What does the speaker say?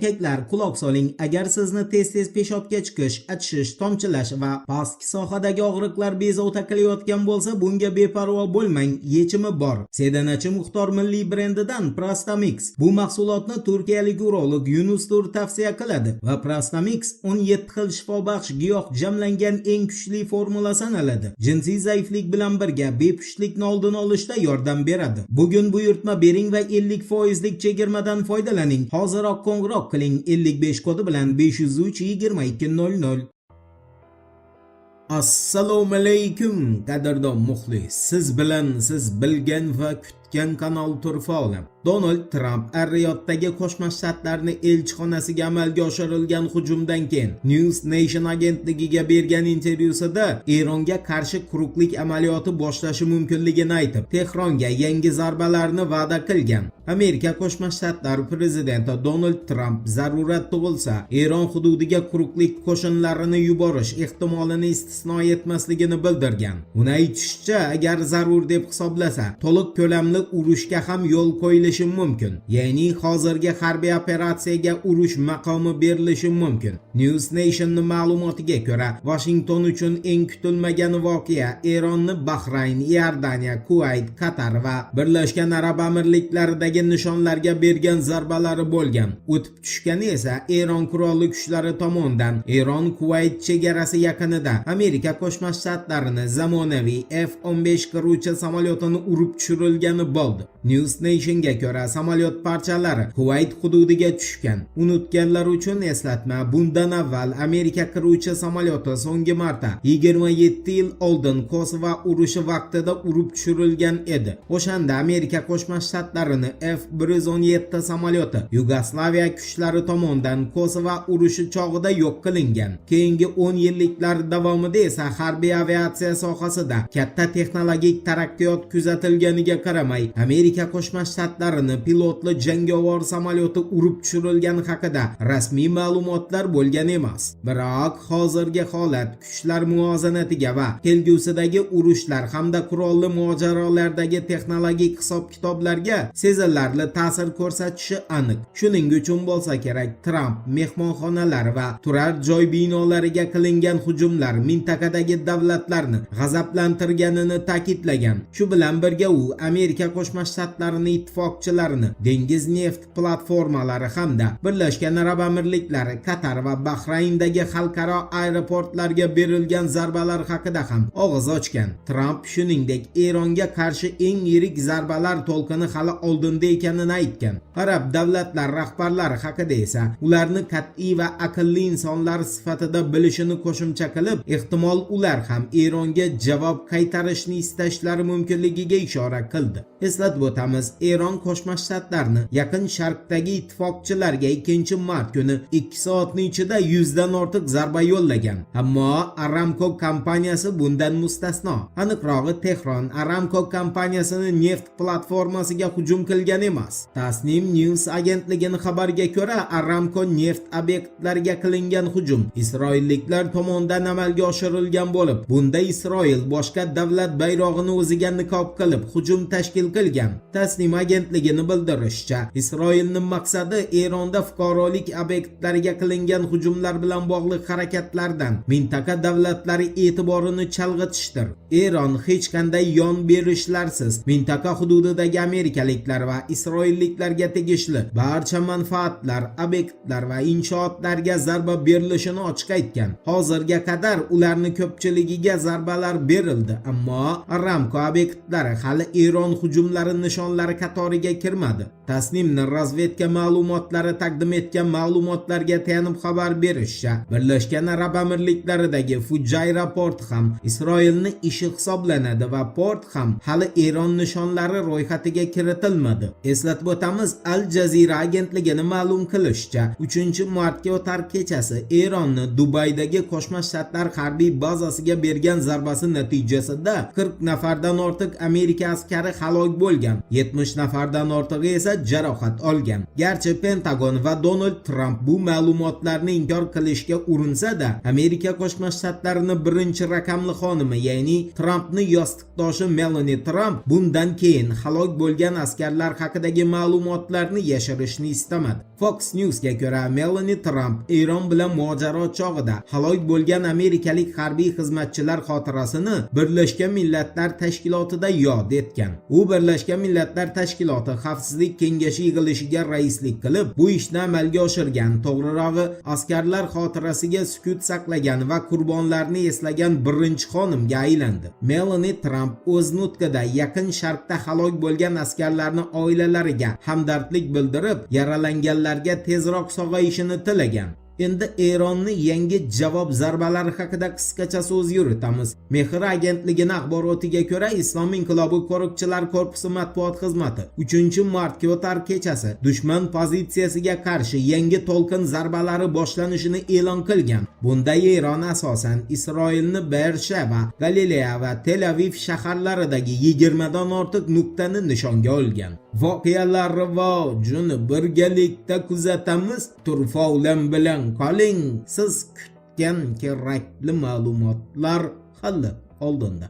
Erkaklar, quloq soling, agar sizni tez-tez peshobga chiqish, achishish, tomchilash va pastki sohadagi og'riqlar bezovta qilayotgan bo'lsa, bunga beparvo bo'lmang, yechimi bor. Sedanachi Muxtor milliy brendidan Prostamix. Bu mahsulotni turkiyalik urolog Yunus Tur tavsiya qiladi va Prostamix 17 xil shifobaxsh giyoh jamlangan eng kuchli formula sanaladi. Jinsiy zaiflik bilan birga bepushtlikni oldini olishda yordam beradi. Bugun buyurtma bering va 50 lik chegirmadan foydalaning. Hoziroq qo'ng'iroq qiling: 55 kodi bilan 503 22 00. Assalomu alaykum, qadrdon muxlis. Siz bilan siz bilgan va kutgan kanal Turfa olam. Donald Tramp Ar-Riyoddagi Qo'shma Shtatlarni elchixonasiga amalga oshirilgan hujumdan keyin News Nation agentligiga bergan intervyusida Eronga qarshi quruqlik amaliyoti boshlashi mumkinligini aytib, Tehronga yangi zarbalarni va'da qilgan. Amerika Qo'shma Shtatlari prezidenti Donald Tramp zarurat tug'ilsa, Eron hududiga quruqlik qo'shinlarini yuborish ehtimolini istisno etmasligini bildirgan. Uni aytishicha, agar zarur deb hisoblasa, to'liq ko'lamli urushga ham yo'l qo'yilishi mumkin. Ya'ni hozirgi harbiy operatsiyaga urush maqomi berilishi mumkin. News Nation'ning ma'lumotiga ko'ra, Washington uchun eng kutilmagan voqea Eronni Bahrayn, Iordaniya, Kuvayt, Qatar va Birlashgan Arab Amirliklaridagi nishonlarga bergan zarbalari bo'lgan. O'tib tushgani esa Eron qurolli kuchlari tomonidan Eron-Kuvayt chegarasi yaqinida Amerika Qo'shma Shtatlarini zamonaviy F-15 qiruvchi samolyotini urib tushirilgani bo'ldi. News Nationga ko'ra, samolyot parchalari Kuvayt hududiga tushgan. Unutganlar uchun eslatma, bundan avval Amerika qiruvchi samolyoti so'nggi marta 27 yil oldin Kosovo urushi vaqtida urib tushirilgan edi. O'shanda Amerika Qo'shma Shtatlarini F-117 samolyoti Yugoslaviya kuchlari tomonidan Kosovo urushi chog'ida yo'q qilingan. Keyingi 10 yilliklar davomida esa harbiy aviatsiya sohasida katta texnologik taraqqiyot kuzatilganiga qaramay, Amerika Qo'shma Shtatlarini pilotli jangovar samolyoti urib tushirilgani haqida rasmiy ma'lumotlar bo'lgan emas. Biroq hozirgi holat kuchlar muvozanatiga va kelgusidagi urushlar hamda qurolli mojarolardagi texnologik hisob-kitoblarga sezilarli ta'sir ko'rsatishi aniq. Shuning uchun bo'lsa kerak, Tramp mehmonxonalar va turar joy binolariga qilingan hujumlar mintaqadagi davlatlarni g'azablantirganini ta'kidlagan. Shu bilan birga u Amerika Qo'shma Shtatlarining ittifoqchilarini dengiz neft platformalari hamda Birlashgan Arab Amirliklari, Qatar va Bahrayndagi xalqaro aeroportlarga berilgan zarbalar haqida ham og'iz ochgan. Tramp shuningdek Eronga qarshi eng yirik zarbalar to'lqini hali oldinda ekanini aytgan. Arab davlatlar rahbarlari haqida esa ularni qat'iy va aqlli insonlar sifatida bilishini qo'shimcha qilib, ehtimol ular ham Eronga javob qaytarishni istashlari mumkinligiga ishora qildi. Eslatib o'tamiz, Eron Qo'shma Shtatlarni Yaqin Sharqdagi ittifoqchilarga 2 mart kuni 2 soatning ichida 100 dan ortiq zarba yo'llagan. Ammo Aramco kompaniyasi bundan mustasno. Aniqrog'i, Tehron Aramco kompaniyasini neft platformasiga hujum qilgan emas. Tasnim News agentligining xabariga ko'ra, Aramco neft obyektlariga qilingan hujum isroilliklar tomonidan amalga oshirilgan bo'lib, bunda Isroil boshqa davlat bayrog'ini o'ziga niqob qilib hujum tashkil qilgan. Tasnim agentligini bildirishicha, Isroilning maqsadi Eronda fuqarolik obyektlariga qilingan hujumlar bilan bog'liq harakatlardan mintaqa davlatlari e'tiborini chalg'itishdir. Eron hech qanday yon berishlarsiz mintaqa hududidagi amerikaliklar va isroilliklarga tegishli barcha manfaatlar, obyektlar va inshootlarga zarba berilishini ochiq aytgan. Hozirga qadar ularni ko'pchiligiga zarbalar berildi, ammo Aramco obyektlari hali Eron hujumlari nishonlari qatoriga kirmadi. Tasnimni razvedka ma'lumotlari taqdim etgan ma'lumotlarga tayanib xabar berishicha, Birlashgan Arab Amirliklaridagi Fujayra porti ham Isroilni ishi hisoblanadi va port ham hali Eron nishonlari ro'yxatiga kiritilmadi. Eslatib o'tamiz, Al Jazeera agentligini ma'lum qilishicha, 3 martga o'tar kechasi Eronni Dubaydagi Qo'shma Shtatlar harbiy bazasiga bergan zarbasi natijasida 40 nafardan ortiq Amerika askari halok bo'lgan, 70 nafardan nafardan ortig'i esa jarohat olgan. Garchi Pentagon va Donald Tramp bu ma'lumotlarni inkor qilishga urinsa-da, Amerika Qo'shma Shtatlarining birinchi raqamli xonimi, ya'ni Trampni yostiqdoshi Melanie Tramp bundan keyin halok bo'lgan askarlar haqidagi ma'lumotlarni yashirishni istamadi. Fox Newsga ko'ra, Melanie Tramp Eron bilan mojaro chog'ida halok bo'lgan amerikalik harbiy xizmatchilar xotirasini Birlashgan Millatlar Tashkilotida yod etgan. U Birlashgan Millatlar Tashkiloti Xavfsizlik Kengashi yig'ilishiga raislik qilib, bu ishni amalga oshirgan, to'g'rirog'i, askarlar xotirasiga sukut saqlagan va qurbonlarni eslagan birinchi xonimga aylandi. Melanie Tramp o'z nutqida Yaqin Sharqda halok bo'lgan askarlarni oilalariga hamdardlik bildirib, yaralanganlarga tezroq sog'ayishini tilagan. Endi Eronni yangi javob zarbalari haqida qisqacha so'z yuritamiz. Mehr agentligining axborotiga ko'ra, Islom inqilobi qo'riqchilar korpusi matbuot xizmati 3-mart ko'tar kechasi dushman pozitsiyasiga qarshi yangi to'lqin zarbalari boshlanishini e'lon qilgan. Bunda Eron asosan Isroilni Beersheba, Galileya va Tel Aviv shaharlaridagi 20 dan ortiq nuqtani nishonga olgan. Voqealar rivojini birgalikda kuzatamiz. Turfa Olam bilan qoling. Siz kutgan kerakli ma'lumotlar hali oldinda.